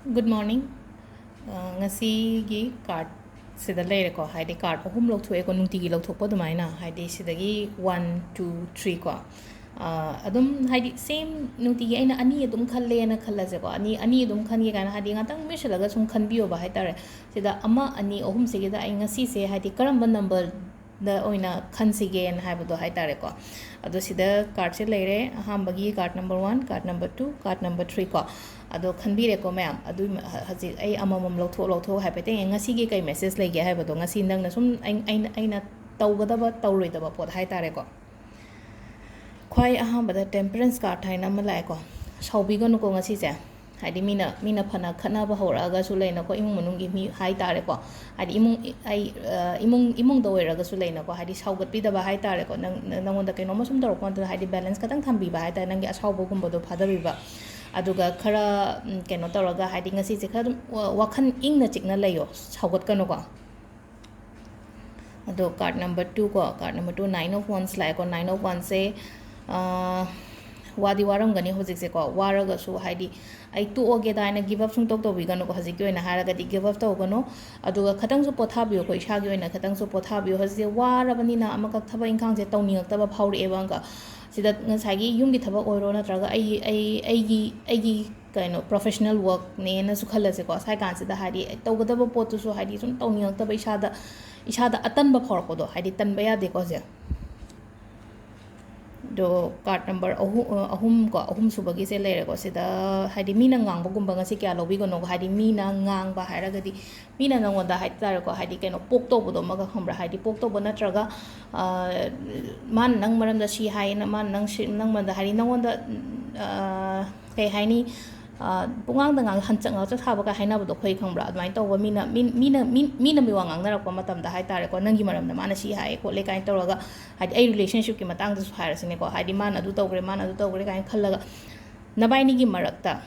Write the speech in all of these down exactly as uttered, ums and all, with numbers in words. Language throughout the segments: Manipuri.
Good morning. ꯑ, ꯉꯁꯤꯒꯤ card ꯁꯤꯗ ꯂꯩꯔꯦꯀꯣ, ꯍꯥꯏꯗꯤ card ꯑꯍꯨꯝ ꯂꯧꯊꯣꯛꯑꯦꯀꯣ, ꯅꯨꯡꯇꯤꯒꯤ ꯂꯧꯊꯣꯛꯄ ꯑꯗꯨꯃꯥꯏꯅ, ꯍꯥꯏꯗꯤ ꯁꯤꯗꯒꯤ one, two, three ꯀꯣ꯫ ꯑ, ꯑꯗꯨꯝ ꯍꯥꯏꯗꯤ same ꯅꯨꯡꯇꯤꯒꯤ ꯑꯩꯅ ꯑꯅꯤ ꯑꯗꯨꯝ ꯈꯜꯂꯦꯅ ꯈꯜꯂꯁꯦꯀꯣ, ꯑꯅꯤ, ꯑꯅꯤ ꯑꯗꯨꯝ ꯈꯟꯒꯦ ꯀꯥꯏꯅ ꯍꯥꯏꯗꯤ ꯉꯥꯛꯇꯪ ꯃꯦꯠꯁꯤꯜꯂꯒ ꯁꯨꯝ ꯈꯟꯕꯤꯌꯣꯕ ꯍꯥꯏꯇꯥꯔꯦ꯫ ꯁꯤꯗ ꯑꯃ, ꯑꯅꯤ, ꯑꯍꯨꯝꯁꯤꯒꯤꯗ ꯑꯩ ꯉꯁꯤꯁꯦ ꯍꯥꯏꯗꯤ ꯀꯔꯝꯕ number ꯗ ꯑꯣꯏꯅ ꯈꯟꯁꯤꯒꯦꯅ ꯍꯥꯏꯕꯗꯣ ꯍꯥꯏꯇꯥꯔꯦꯀꯣ꯫ ꯑꯗꯣ ꯁꯤꯗ card ꯁꯦ ꯂꯩꯔꯦ, ꯑꯍꯥꯟꯕꯒꯤ card number one, card number two, card number three ꯀꯣ꯫ ꯑꯗꯣ ꯈꯟꯕꯤꯔꯦꯀꯣ ꯃꯌꯥꯝ? ꯑꯗꯨ ꯍ-, ꯍꯧꯖꯤꯛ ꯑꯩ ꯑꯃꯃꯝ ꯂꯧꯊꯣꯛ ꯂꯧꯊꯣꯛ ꯍꯥꯏꯐꯦꯠꯇꯪ ꯌꯦꯡ, ꯉꯁꯤꯒꯤ ꯀꯩ message ꯂꯩꯒꯦ ꯍꯥꯏꯕꯗꯣ, ꯉꯁꯤ ꯅꯪꯅ ꯁꯨꯝ ꯑꯩ-, ꯑꯩꯅ, ꯑꯩꯅ ꯇꯧꯒꯗꯕ, ꯇꯧꯔꯣꯏꯗꯕ ꯄꯣꯠ ꯍꯥꯏꯇꯥꯔꯦꯀꯣ꯫ ꯈ꯭ꯋꯥꯏ ꯑꯍꯥꯟꯕꯗ Temperance card ꯍꯥꯏꯅ ꯑꯃ ꯂꯥꯛꯑꯦꯀꯣ꯫ ꯁꯥꯎꯕꯤꯒꯅꯨꯀꯣ ꯉꯁꯤꯁꯦ꯫ ꯍꯥꯏꯗꯤ ꯃꯤꯅ, ꯃꯤꯅ ꯐꯅ ꯈꯠꯅꯕ ꯍꯧꯔꯛꯑꯒꯁꯨ ꯂꯩꯅꯀꯣ, ꯏꯃꯨꯡ ꯃꯅꯨꯡꯒꯤ ꯃꯤ ꯍꯥꯏꯇꯥꯔꯦꯀꯣ꯫ ꯍꯥꯏꯗꯤ ꯏꯃꯨꯡ, ꯑꯩ, ꯑ, ꯏꯃꯨꯡ, ꯏꯃꯨꯡꯗ ꯑꯣꯏꯔꯒꯁꯨ ꯂꯩꯅꯀꯣ, ꯍꯥꯏꯗꯤ ꯁꯥꯎꯒꯠꯄꯤꯗꯕ ꯍꯥꯏꯇꯥꯔꯦꯀꯣ꯫ ꯅꯪ, ꯅꯪꯉꯣꯟꯗ ꯀꯩꯅꯣꯝꯃ ꯁꯨꯝ ꯇꯧꯔꯛꯄ ꯃꯇꯝꯗ ꯍꯥꯏꯗꯤ balance ꯈꯇꯪ ꯊꯝꯕꯤꯕ ꯍꯥꯏꯇꯥꯔꯦ, ꯅꯪꯒꯤ ꯑꯁꯥꯎꯕꯒꯨꯝꯕꯗꯣ ꯐꯥꯗꯕꯤꯕ꯫ ꯑꯗꯨꯒ ꯈꯔ, ꯎꯝ, ꯀꯩꯅꯣ ꯇꯧꯔꯒ, ꯍꯥꯏꯗꯤ ꯉꯁꯤꯁꯦ ꯈꯔ ꯑꯗꯨꯝ ꯋꯥ-, ꯋꯥꯈꯜ ꯏꯪꯅ ꯆꯤꯛꯅ ꯂꯩꯌꯣ, ꯁꯥꯎꯒꯠꯀꯅꯨꯀꯣ꯫ ꯑꯗꯣ card number two ꯀꯣ, card number two, Nine of Wands ꯂꯥꯛꯑꯦꯀꯣ꯫ Nine of Wands ꯁꯦ, ꯑꯥ, ꯋꯥꯗꯤ ꯋꯥꯔꯝꯒꯅꯤ ꯍꯧꯖꯤꯛꯁꯦꯀꯣ꯫ ꯋꯥꯔꯒꯁꯨ ꯍꯥꯏꯗꯤ, "ꯑꯩ ꯇꯣꯛꯑꯒꯦꯗ" ꯍꯥꯏꯅ give up ꯁꯨꯡꯇꯧ ꯇꯧꯕꯤꯒꯅꯨꯀꯣ꯫ ꯍꯧꯖꯤꯛꯀꯤ ꯑꯣꯏꯅ ꯍꯥꯏꯔꯒꯗꯤ give up ꯇꯧꯒꯅꯨ꯫ ꯑꯗꯨꯒ ꯈꯇꯪꯁꯨ ꯄꯣꯊꯥꯕꯤꯌꯨꯀꯣ, ꯏꯁꯥꯒꯤ ꯑꯣꯏꯅ ꯈꯇꯪꯁꯨ ꯄꯣꯊꯥꯕꯤꯌꯨ꯫ ꯍꯧꯖꯤꯛꯁꯦ ꯋꯥꯔꯕꯅꯤꯅ ꯑꯃꯈꯛ ꯊꯕꯛ ꯏꯪꯈꯥꯡꯁꯦ ꯇꯧꯅꯤꯡꯉꯛꯇꯕ ꯐꯥꯎꯔꯛꯑꯦꯕ ꯑꯃꯨꯛꯀ꯫ ꯁꯤꯗ ꯉꯁꯥꯏꯒꯤ ꯌꯨꯝꯒꯤ ꯊꯕꯛ ꯑꯣꯏꯔꯣ, ꯅꯠꯇ꯭ꯔꯒ ꯑꯩꯒꯤ, ꯑꯩ, ꯑꯩꯒꯤ, ꯑꯩꯒꯤ ꯀꯩꯅꯣ, professional work ꯅꯦꯅꯁꯨ ꯈꯜꯂꯁꯦꯀꯣ꯫ ꯁ꯭ꯋꯥꯏ ꯀꯥꯟꯁꯤꯗ ꯍꯥꯏꯗꯤ ꯇꯧꯒꯗꯕ ꯄꯣꯠꯇꯨꯁꯨ ꯍꯥꯏꯗꯤ ꯁꯨꯝ ꯇꯧꯅꯤꯡꯉꯛꯇꯕ, ꯏꯁꯥꯗ, ꯏꯁꯥꯗ ꯑꯇꯟꯕ ꯐꯥꯎꯔꯛꯄꯗꯣ, ꯍꯥꯏꯗꯤ ꯇꯟꯕ ꯌꯥꯗꯦꯀꯣ ꯍꯧꯖꯤꯛ꯫ ꯑꯗꯣ card number ꯑꯍꯨꯝ, ꯑꯍꯨꯝ ꯀꯣ, ꯑꯍꯨꯝ ꯁꯨꯕꯒꯤꯁꯦ ꯂꯩꯔꯦꯀꯣ꯫ ꯁꯤꯗ ꯍꯥꯏꯗꯤ ꯃꯤꯅ ꯉꯥꯡꯕꯒꯨꯝꯕ ꯉꯁꯤ ꯀꯌꯥ ꯂꯧꯕꯤꯒꯅꯣ꯫ ꯍꯥꯏꯗꯤ ꯃꯤꯅ ꯉꯥꯡꯕ ꯍꯥꯏꯔꯒꯗꯤ ꯃꯤꯅ ꯅꯪꯉꯣꯟꯗ ꯍꯥꯏꯇꯥꯔꯦꯀꯣ, ꯍꯥꯏꯗꯤ ꯀꯩꯅꯣ, ꯄꯣꯛ ꯇꯧꯕꯗꯣ ꯑꯃꯒ, ꯈꯪꯕ꯭ꯔꯥ? ꯍꯥꯏꯗꯤ ꯄꯣꯛ ꯇꯧꯕ ꯅꯠꯇ꯭ꯔꯒ, ꯑ, ꯃꯥꯅ ꯅꯪ ꯃꯔꯝꯗ ꯁꯤ ꯍꯥꯏꯌꯦꯅ, ꯃꯥꯅ ꯅꯪ ꯁꯤ, ꯅꯪ ꯃꯔꯝꯗ ꯍꯥꯏꯗꯤ ꯅꯪꯉꯣꯟꯗ, ꯑ, ꯀꯩ ꯍꯥꯏꯅꯤ, ꯑ, ꯄꯨꯡꯉꯥꯡꯗ ꯉꯥꯡ-, ꯍꯟꯆꯛ ꯉꯥꯛꯆꯛ ꯁꯥꯕ ꯀꯥꯏ ꯍꯥꯏꯅꯕꯗꯣ ꯑꯩꯈꯣꯏ, ꯈꯪꯕ꯭ꯔꯥ? ꯑꯗꯨꯃꯥꯏꯅ ꯇꯧꯕ ꯃꯤꯅ, ꯃꯤ-, ꯃꯤꯅ, ꯃꯤ-, ꯃꯤꯅ ꯃꯤ ꯋꯥ ꯉꯥꯡꯅꯔꯛꯄ ꯃꯇꯝꯗ ꯍꯥꯏꯇꯥꯔꯦꯀꯣ, ꯅꯪꯒꯤ ꯃꯔꯝꯗ ꯃꯥꯅ ꯁꯤ ꯍꯥꯏꯌꯦ ꯈꯣꯠꯂꯦ ꯀꯥꯏꯅ ꯇꯧꯔꯒ, ꯍꯥꯏꯗꯤ ꯑꯩ relationship ꯀꯤ ꯃꯇꯥꯡꯗꯁꯨ ꯍꯥꯏꯔꯁꯤꯅꯦꯀꯣ, ꯍꯥꯏꯗꯤ ꯃꯥꯅ ꯑꯗꯨ ꯇꯧꯈ꯭ꯔꯦ, ꯃꯥꯅ ꯑꯗꯨ ꯇꯧꯈ꯭ꯔꯦ ꯀꯥꯏꯅ ꯈꯜꯂꯒ ꯅꯕꯥꯏꯅꯤꯒꯤ ꯃꯔꯛꯇ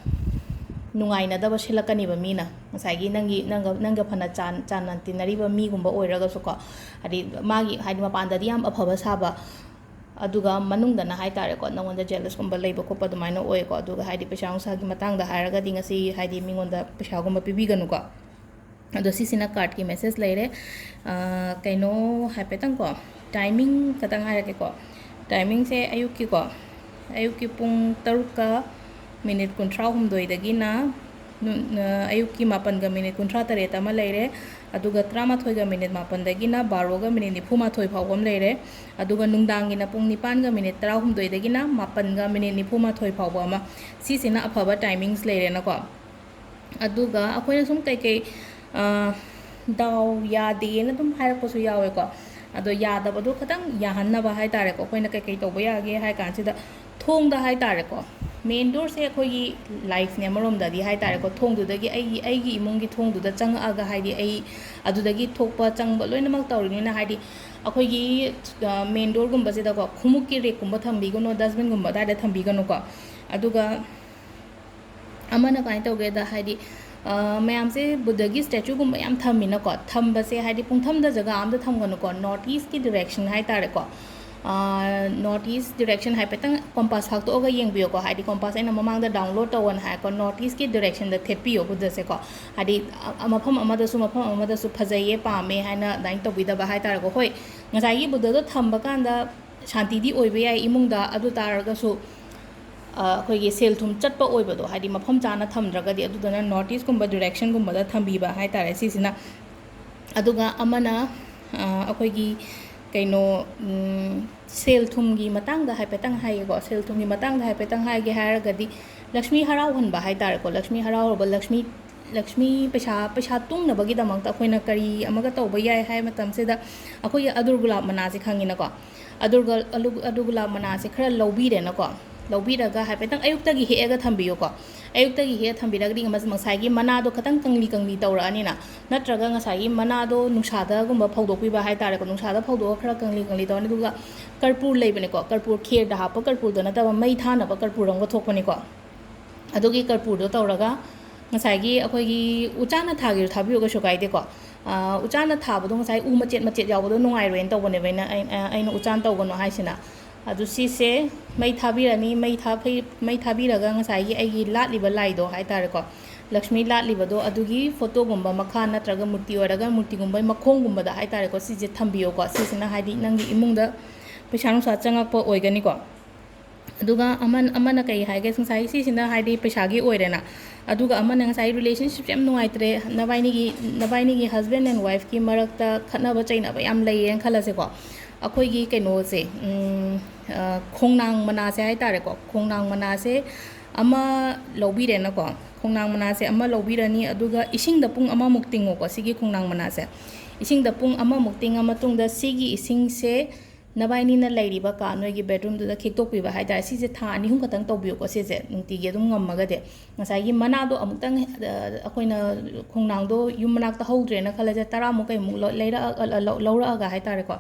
ꯅꯨꯡꯉꯥꯏꯅꯗꯕ ꯁꯤꯜꯂꯛꯀꯅꯦꯕ ꯃꯤꯅ꯫ ꯉꯁꯥꯏꯒꯤ ꯅꯪꯒꯤ, ꯅꯪꯒ, ꯅꯪꯒ ꯐꯅ ꯆꯥꯟ-, ꯆꯥꯟꯅ ꯇꯤꯟꯅꯔꯤꯕ ꯃꯤꯒꯨꯝꯕ ꯑꯣꯏꯔꯒꯁꯨꯀꯣ, ꯍꯥꯏꯗꯤ ꯃꯥꯒꯤ, ꯍꯥꯏꯗꯤ ꯃꯄꯥꯟꯗꯗꯤ ꯌꯥꯝ ꯑꯐꯕ ꯁꯥꯕ, ꯑꯗꯨꯒ ꯃꯅꯨꯡꯗꯅ ꯍꯥꯏ ꯇꯥꯔꯦꯀꯣ, ꯅꯉꯣꯟꯗ ꯖꯦꯂꯁꯀꯨꯝꯕ ꯂꯩꯕ ꯈꯣꯠꯄ ꯑꯗꯨꯃꯥꯏꯅ ꯑꯣꯏꯀꯣ꯫ ꯑꯗꯨꯒ ꯍꯥꯏꯗꯤ ꯄꯩꯁꯥ ꯅꯨꯡꯁꯥꯒꯤ ꯃꯇꯥꯡꯗ ꯍꯥꯏꯔꯒꯗꯤ ꯉꯁꯤ ꯍꯥꯏꯗꯤ ꯃꯤꯉꯣꯟꯗ ꯄꯩꯁꯥꯒꯨꯝꯕ ꯄꯤꯕꯤꯒꯅꯨꯀꯣ꯫ ꯑꯗꯣ ꯁꯤꯁꯤꯅ ꯀꯥꯔꯠꯀꯤ ꯃꯦꯁꯦꯖ ꯂꯩꯔꯦ꯫ ꯑꯥ, ꯀꯩꯅꯣ ꯍꯥꯏꯐꯦꯠꯇꯪꯀꯣ, ꯇꯥꯏꯃꯤꯡ ꯈꯛꯇꯪ ꯍꯥꯏꯔꯛꯀꯦꯀꯣ꯫ ꯇꯥꯏꯃꯤꯡꯁꯦ ꯑꯌꯨꯛꯀꯤꯀꯣ, ꯑꯌꯨꯛꯀꯤ ꯄꯨꯡ ꯇꯔꯨꯛꯀ ꯃꯤꯅꯤꯠ ꯀꯨꯟꯊ꯭ꯔꯥ ꯍꯨꯝꯗꯣꯏꯗꯒꯤꯅ ꯅꯨ-, ꯑꯌꯨꯛꯀꯤ ꯃꯥꯄꯟꯒ ꯃꯤꯅꯤꯠ ꯀꯨꯟꯊ꯭ꯔꯥ ꯇꯔꯦꯠ ꯑꯃ ꯂꯩꯔꯦ, ꯑꯗꯨꯒ ꯇꯔꯥꯃꯥꯊꯣꯏꯒ ꯃꯤꯅꯤꯠ ꯃꯥꯄꯟꯗꯒꯤꯅ ꯕꯥꯔꯣꯒ ꯃꯤꯅꯤꯠ ꯅꯤꯐꯨ ꯃꯥꯊꯣꯏ ꯐꯥꯎꯕ ꯑꯃ ꯂꯩꯔꯦ, ꯑꯗꯨꯒ ꯅꯨꯡꯗꯥꯡꯒꯤꯅ ꯄꯨꯡ ꯅꯤꯄꯥꯟꯒ ꯃꯤꯅꯤꯠ ꯇꯔꯥꯍꯨꯝꯗꯣꯏꯗꯒꯤꯅ ꯃꯥꯄꯟꯒ ꯃꯤꯅꯤꯠ ꯅꯤꯐꯨ ꯃꯥꯊꯣꯏ ꯐꯥꯎꯕ ꯑꯃ꯫ ꯁꯤꯁꯤꯅ ꯑꯐꯕ ꯇꯥꯏꯃꯤꯡꯁ ꯂꯩꯔꯦꯅꯀꯣ꯫ ꯑꯗꯨꯒ ꯑꯩꯈꯣꯏꯅ ꯁꯨꯝ ꯀꯩꯀꯩ, ꯑ, ꯗꯥꯎ ꯌꯥꯗꯦꯅ ꯑꯗꯨꯝ ꯍꯥꯏꯔꯛꯄꯁꯨ ꯌꯥꯎꯋꯦꯀꯣ꯫ ꯑꯗꯣ ꯌꯥꯗꯕꯗꯣ ꯈꯤꯇꯪ ꯌꯥꯍꯟꯅꯕ ꯍꯥꯏ ꯇꯥꯔꯦꯀꯣ, ꯑꯩꯈꯣꯏꯅ ꯀꯩꯀꯩ ꯇꯧꯕ ꯌꯥꯒꯦ ꯍꯥꯏ ꯀꯥꯟꯁꯤꯗ, ꯊꯣꯡꯗ ꯍꯥꯏ ꯇꯥꯔꯦꯀꯣ, ꯃꯦꯟ ꯗꯣꯔꯁꯦ ꯑꯩꯈꯣꯏꯒꯤ ꯂꯥꯏꯐꯅꯦ ꯑꯃꯔꯣꯝꯗꯗꯤ ꯍꯥꯏ ꯇꯥꯔꯦꯀꯣ꯫ ꯊꯣꯡꯗꯨꯗꯒꯤ ꯑꯩꯒꯤ, ꯑꯩꯒꯤ ꯏꯃꯨꯡꯒꯤ ꯊꯣꯡꯗꯨꯗ ꯆꯪꯉꯛꯑꯒ ꯍꯥꯏꯗꯤ ꯑꯩ ꯑꯗꯨꯗꯒꯤ ꯊꯣꯛꯄ ꯆꯪꯕ ꯂꯣꯏꯅꯃꯛ ꯇꯧꯔꯤꯅꯤꯅ ꯍꯥꯏꯗꯤ ꯑꯩꯈꯣꯏꯒꯤ, ꯑ, ꯃꯦꯟ ꯗꯣꯔꯒꯨꯝꯕꯁꯤꯗꯀꯣ ꯈꯣꯡꯎꯞꯀꯤ ꯔꯦꯛꯀꯨꯝꯕ ꯊꯝꯕꯤꯒꯅꯣ, ꯗꯁꯕꯤꯟꯒꯨꯝꯕ ꯑꯗꯥꯏꯗ ꯊꯝꯕꯤꯒꯅꯨꯀꯣ꯫ ꯑꯗꯨꯒ ꯑꯃꯅ ꯀꯃꯥꯏꯅ ꯇꯧꯒꯦꯗ ꯍꯥꯏꯗꯤ, ꯑ, ꯃꯌꯥꯝꯁꯦ ꯕꯨꯙꯒꯤ ꯁ꯭ꯇꯦꯆꯨꯒꯨꯝꯕ ꯌꯥꯝ ꯊꯝꯃꯤꯅꯀꯣ, ꯊꯝꯕꯁꯦ ꯍꯥꯏꯗꯤ ꯄꯨꯡꯊꯝꯗ ꯖꯒꯥ ꯑꯝꯗ ꯊꯝꯒꯅꯨꯀꯣ, ꯅꯣꯔꯠ ꯏꯁꯀꯤ ꯗꯤꯔꯦꯛꯁꯟ ꯍꯥꯏ ꯇꯥꯔꯦꯀꯣ꯫ ꯑ, ꯅꯣꯔꯠ ꯏꯁ ꯗꯤꯔꯦꯛꯁꯟ ꯍꯥꯏꯐꯦꯠꯇꯪ ꯀꯣꯝꯄꯥꯁ ꯐꯥꯛꯇꯣꯛꯑꯒ ꯌꯦꯡꯕꯤꯌꯣꯀꯣ, ꯍꯥꯏꯗꯤ ꯀꯣꯝꯄꯥꯁ ꯑꯩꯅ ꯃꯃꯥꯡꯗ ꯗꯥꯎꯟꯂꯣꯗ ꯇꯧꯋꯣꯅ ꯍꯥꯏꯀꯣ, ꯅꯣꯔꯠ ꯏꯁꯀꯤ ꯗꯤꯔꯦꯛꯁꯟꯗ ꯊꯦꯠꯄꯤꯌꯣ ꯕꯨꯙꯁꯦꯀꯣ꯫ ꯍꯥꯏꯗꯤ ꯑ-, ꯃꯐꯝ ꯑꯃꯗꯁꯨ ꯃꯐꯝ ꯑꯃꯗꯁꯨ ꯐꯖꯩꯌꯦ ꯄꯥꯝꯃꯦ ꯍꯥꯏꯅ ꯑꯗꯨꯃꯥꯏꯅ ꯇꯧꯕꯤꯗꯕ ꯍꯥꯏ ꯇꯥꯔꯦꯀꯣ꯫ ꯍꯣꯏ, ꯉꯁꯥꯏꯒꯤ ꯕꯨꯙꯗꯣ ꯊꯝꯕ ꯀꯥꯟꯗ ꯁꯥꯟꯇꯤꯗꯤ ꯑꯣꯏꯕ ꯌꯥꯏ ꯏꯃꯨꯡꯗ, ꯑꯗꯨ ꯇꯥꯔꯒꯁꯨ ꯑ, ꯑꯩꯈꯣꯏꯒꯤ ꯁꯦꯜ ꯊꯨꯝ ꯆꯠꯄ ꯑꯣꯏꯕꯗꯣ, ꯍꯥꯏꯗꯤ ꯃꯐꯝ ꯆꯥꯅ ꯊꯝꯗ꯭ꯔꯒꯗꯤ, ꯑꯗꯨꯗꯨꯅ ꯅꯣꯔꯠ ꯏꯁꯀꯨꯝꯕ ꯗꯤꯔꯦꯛꯁꯟꯒꯨꯝꯕꯗ ꯊꯝꯕꯤꯕ ꯍꯥꯏ ꯇꯥꯔꯦ ꯁꯤꯁꯤꯅ꯫ ꯑꯗꯨꯒ ꯑꯃꯅ, ꯑ, ꯑꯩꯈꯣꯏꯒꯤ ꯀꯩꯅꯣ, ꯎꯝ, ꯁꯦꯜ ꯊꯨꯝꯒꯤ ꯃꯇꯥꯡꯗ ꯍꯥꯏꯐꯦꯠꯇꯪ ꯍꯥꯏꯒꯦꯀꯣ꯫ ꯁꯦꯜ ꯊꯨꯝꯒꯤ ꯃꯇꯥꯡꯗ ꯍꯥꯏꯐꯦꯠꯇꯪ ꯍꯥꯏꯒꯦ ꯍꯥꯏꯔꯒꯗꯤ, ꯂꯛꯁꯃꯤ ꯍꯔꯥꯎꯍꯟꯕ ꯍꯥꯏ ꯇꯥꯔꯦꯀꯣ꯫ ꯂꯛꯁꯃꯤ ꯍꯔꯥꯎꯔꯕ, ꯂꯛꯁꯃꯤ, ꯂꯛꯁꯃꯤ ꯄꯩꯁꯥ, ꯄꯩꯁꯥ ꯇꯨꯡꯅꯕꯒꯤꯗꯃꯛꯇ ꯑꯩꯈꯣꯏꯅ ꯀꯔꯤ ꯑꯃꯒ ꯇꯧꯕ ꯌꯥꯏ ꯍꯥꯏ ꯃꯇꯝꯁꯤꯗ, ꯑꯩꯈꯣꯏꯒꯤ ꯑꯗꯨꯔ ꯒꯨꯂꯥꯞ ꯃꯅꯥꯁꯦ ꯈꯪꯉꯤꯅꯀꯣ꯫ ꯑꯗꯨꯔ ꯒ-, ꯑꯂꯨ-, ꯑꯗꯨꯔ ꯒꯨꯂꯥꯞ ꯃꯅꯥꯁꯦ ꯈꯔ ꯂꯧꯕꯤꯔꯦꯅꯀꯣ꯫ ꯂꯧꯕꯤꯔꯒ ꯍꯥꯏꯐꯦꯠꯇꯪ ꯑꯌꯨꯛꯇꯒꯤ ꯍꯦꯛꯑꯒ ꯊꯝꯕꯤꯌꯨꯀꯣ꯫ ꯑꯌꯨꯛꯇꯒꯤ ꯍꯦꯛꯑ ꯊꯝꯕꯤꯔꯒꯗꯤ ꯃꯁ-, ꯉꯁꯥꯏꯒꯤ ꯃꯅꯥꯗꯣ ꯈꯤꯇꯪ ꯀꯪꯂꯤ ꯀꯪꯂꯤ ꯇꯧꯔꯛꯑꯅꯤꯅ꯫ ꯅꯠꯇ꯭ꯔꯒ ꯉꯁꯥꯏꯒꯤ ꯃꯅꯥꯗꯣ ꯅꯨꯡꯁꯥꯗꯒꯨꯝꯕ ꯐꯧꯗꯣꯛꯄꯤꯕ ꯍꯥꯏ ꯇꯥꯔꯦꯀꯣ꯫ ꯅꯨꯡꯁꯥꯗ ꯐꯧꯗꯣꯛꯑꯒ ꯈꯔ ꯀꯪꯂꯤ ꯀꯪꯂꯤ ꯇꯧꯔꯅꯤ꯫ ꯑꯗꯨꯒ ꯀꯔꯄꯨꯔ ꯂꯩꯕꯅꯦꯀꯣ, ꯀꯔꯄꯨꯔ ꯈꯦꯔꯗ ꯍꯥꯞꯄ ꯀꯔꯄꯨꯔꯗꯣ ꯅꯠꯇꯕ ꯃꯩ ꯊꯥꯅꯕ ꯀꯔꯄꯨꯔ ꯑꯃꯒ ꯊꯣꯛꯄꯅꯤꯀꯣ꯫ ꯑꯗꯨꯒꯤ ꯀꯔꯄꯨꯔꯗꯣ ꯇꯧꯔꯒ ꯉꯁꯥꯏꯒꯤ ꯑꯩꯈꯣꯏꯒꯤ ꯎꯆꯥꯟꯅ ꯊꯥꯒꯦꯁꯨ ꯊꯥꯕꯤꯌꯨ, ꯀꯩꯁꯨ ꯀꯥꯏꯗꯦꯀꯣ꯫ ꯑ, ꯎꯆꯥꯟꯅ ꯊꯥꯕꯗꯣ ꯉꯁꯥꯏ ꯎ ꯃꯆꯦꯠ ꯃꯆꯦꯠ ꯌꯥꯎꯕꯗꯣ ꯅꯨꯡꯉꯥꯏꯔꯣꯏꯅ ꯇꯧꯕꯅꯦꯕ ꯑꯩꯅ, ꯑꯩ-, ꯑꯩꯅ ꯎꯆꯥꯟ ꯇꯧꯒꯅꯨ ꯍꯥꯏꯁꯤꯅ꯫ ꯑꯗꯨ ꯁꯤꯁꯦ ꯃꯩ ꯊꯥꯕꯤꯔꯅꯤ꯫ ꯃꯩ ꯊꯥ-, ꯃꯩ ꯊꯥꯕꯤꯔꯒ ꯉꯁꯥꯏꯒꯤ ꯑꯩꯒꯤ ꯂꯥꯠꯂꯤꯕ ꯂꯥꯏꯗꯣ ꯍꯥꯏꯇꯥꯔꯦꯀꯣ, ꯂꯛꯁꯃꯤ ꯂꯥꯠꯂꯤꯕꯗꯣ, ꯑꯗꯨꯒꯤ ꯐꯣꯇꯣꯒꯨꯝꯕ ꯃꯈꯥ ꯅꯠꯇ꯭ꯔꯒ ꯃꯨꯔꯇꯤ ꯑꯣꯏꯔꯒ ꯃꯨꯔꯇꯤꯒꯨꯝꯕꯒꯤ ꯃꯈꯣꯡꯒꯨꯝꯕꯗ ꯍꯥꯏꯇꯥꯔꯦꯀꯣ, ꯁꯤꯁꯦ ꯊꯝꯕꯤꯌꯣꯀꯣ꯫ ꯁꯤꯁꯤꯅ ꯍꯥꯏꯗꯤ ꯅꯪꯒꯤ ꯏꯃꯨꯡꯗ ꯄꯩꯁꯥ ꯅꯨꯡꯁꯥ ꯆꯪꯉꯛꯄ ꯑꯣꯏꯒꯅꯤꯀꯣ꯫ ꯑꯗꯨꯒ ꯑꯃꯟ-, ꯑꯃꯅ ꯀꯩ ꯍꯥꯏꯒꯦ, ꯉꯁꯥꯏ ꯁꯤꯁꯤꯅ ꯍꯥꯏꯗꯤ ꯄꯩꯁꯥꯒꯤ ꯑꯣꯏꯔꯦꯅ꯫ ꯑꯗꯨꯒ ꯑꯃꯅ ꯉꯁꯥꯏ relationship ꯌꯥꯝ ꯅꯨꯡꯉꯥꯏꯇ꯭ꯔꯦ, ꯅꯕꯥꯏꯅꯤꯒꯤ, ꯅꯕꯥꯏꯅꯤꯒꯤ husband and wifeꯀꯤ ꯃꯔꯛꯇ ꯈꯠꯅꯕ ꯆꯩꯅꯕ ꯌꯥꯝ ꯂꯩꯌꯦꯅ ꯈꯜꯂꯁꯦꯀꯣ꯫ ꯑꯩꯈꯣꯏꯒꯤ ꯀꯩꯅꯣꯁꯦ, ꯎꯝ, ꯑ, ꯈꯣꯡꯅꯥꯡ ꯃꯅꯥꯁꯦ ꯍꯥꯏꯇꯥꯔꯦꯀꯣ, ꯈꯣꯡꯅꯥꯡ ꯃꯅꯥꯁꯦ ꯑꯃ ꯂꯧꯕꯤꯔꯦꯅꯀꯣ꯫ ꯈꯣꯡꯅꯥꯡ ꯃꯅꯥꯁꯦ ꯑꯃ ꯂꯧꯕꯤꯔꯅꯤ, ꯑꯗꯨꯒ ꯏꯁꯤꯡꯗ ꯄꯨꯡ ꯑꯃꯃꯨꯛ ꯇꯤꯡꯉꯣꯀꯣ, ꯁꯤꯒꯤ ꯈꯣꯡꯅꯥꯡ ꯃꯅꯥꯁꯦ꯫ ꯏꯁꯤꯡꯗ ꯄꯨꯡ ꯑꯃꯃꯨꯛ ꯇꯤꯡꯉ ꯃꯇꯨꯡꯗ ꯁꯤꯒꯤ ꯏꯁꯤꯡꯁꯦ ꯅꯕꯥꯏꯅꯤꯅ ꯂꯩꯔꯤꯕ ꯀꯥ, ꯅꯣꯏꯒꯤ bedroomꯗꯨꯗ ꯈꯤꯛꯇꯣꯛꯄꯤꯕ ꯍꯥꯏꯇꯥꯔꯦ꯫ ꯁꯤꯁꯦ ꯊꯥ ꯑꯅꯤ ꯑꯍꯨꯝ ꯈꯛꯇꯪ ꯇꯧꯕꯤꯌꯨꯀꯣ, ꯁꯤꯁꯦ ꯅꯨꯡꯇꯤꯒꯤ ꯑꯗꯨꯝ ꯉꯝꯃꯒꯗꯤ꯫ ꯉꯁꯥꯏꯒꯤ ꯃꯅꯥꯗꯣ ꯑꯃꯨꯛꯇꯪ, ꯑ, ꯑꯩꯈꯣꯏꯅ ꯈꯣꯡꯅꯥꯡꯗꯣ ꯌꯨꯝ ꯃꯅꯥꯛꯇ ꯍꯧꯗ꯭ꯔꯦꯅ ꯈꯜꯂꯁꯦ, ꯇꯔꯥꯃꯨꯛ ꯀꯩꯃꯨꯛ ꯂꯧ-, ꯂꯩꯔꯛꯑ-, ꯂꯧ-, ꯂꯧꯔꯛꯑꯒ ꯍꯥꯏꯇꯥꯔꯦꯀꯣ,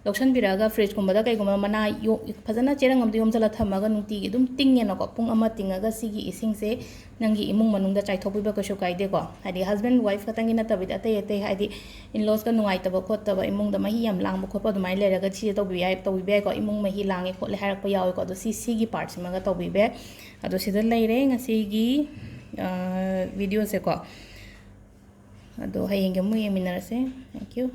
ꯂꯧꯁꯟꯕꯤꯔꯛꯑꯒ fridgeꯀꯨꯝꯕꯗ ꯀꯩꯒꯨꯝꯕ ꯃꯅꯥ ꯌꯣ-, ꯐꯖꯅ ꯆꯦꯔꯪ ꯑꯃꯗ ꯌꯣꯝꯁꯤꯜꯂ ꯊꯝꯃꯒ ꯅꯨꯡꯇꯤꯒꯤ ꯑꯗꯨꯝ ꯇꯤꯡꯉꯦꯅꯀꯣ, ꯄꯨꯡ ꯑꯃ ꯇꯤꯡꯉꯒ ꯁꯤꯒꯤ ꯏꯁꯤꯡꯁꯦ ꯅꯪꯒꯤ ꯏꯃꯨꯡ ꯃꯅꯨꯡꯗ ꯆꯥꯏꯊꯣꯛꯄꯤꯕ ꯀꯩꯁꯨ ꯀꯥꯏꯗꯦꯀꯣ꯫ ꯍꯥꯏꯗꯤ husband wife ꯈꯛꯇꯪꯒꯤ ꯅꯠꯇꯕꯤꯗ ꯑꯇꯩ ꯑꯇꯩ, ꯍꯥꯏꯗꯤ in-lawsꯀ ꯅꯨꯡꯉꯥꯏꯇꯕ ꯈꯣꯠꯇꯕ, ꯏꯃꯨꯡꯗ ꯃꯍꯤ ꯌꯥꯝ ꯂꯥꯡꯕ ꯈꯣꯠꯄ ꯑꯗꯨꯃꯥꯏꯅ ꯂꯩꯔꯒ ꯁꯤꯁꯦ ꯇꯧꯕꯤꯕ ꯌꯥꯏ, ꯇꯧꯕꯤꯕ ꯌꯥꯏꯀꯣ꯫ ꯏꯃꯨꯡ ꯃꯍꯤ ꯂꯥꯡꯉꯦ ꯈꯣꯠꯂꯦ ꯍꯥꯏꯔꯛꯄ ꯌꯥꯎꯋꯦꯀꯣ꯫ ꯑꯗꯣ ꯁꯤ, ꯁꯤꯒꯤ partꯁꯤꯃꯒ ꯇꯧꯕꯤꯕ ꯌꯥꯏ꯫ ꯑꯗꯣ ꯁꯤꯗ ꯂꯩꯔꯦ ꯉꯁꯤꯒꯤ, ꯑ, videoꯁꯦꯀꯣ꯫ ꯑꯗꯣ ꯍꯌꯦꯡꯒꯤ ꯑꯃꯨꯛ ꯌꯦꯡꯃꯤꯟꯅꯔꯁꯦ꯫ Thank you꯫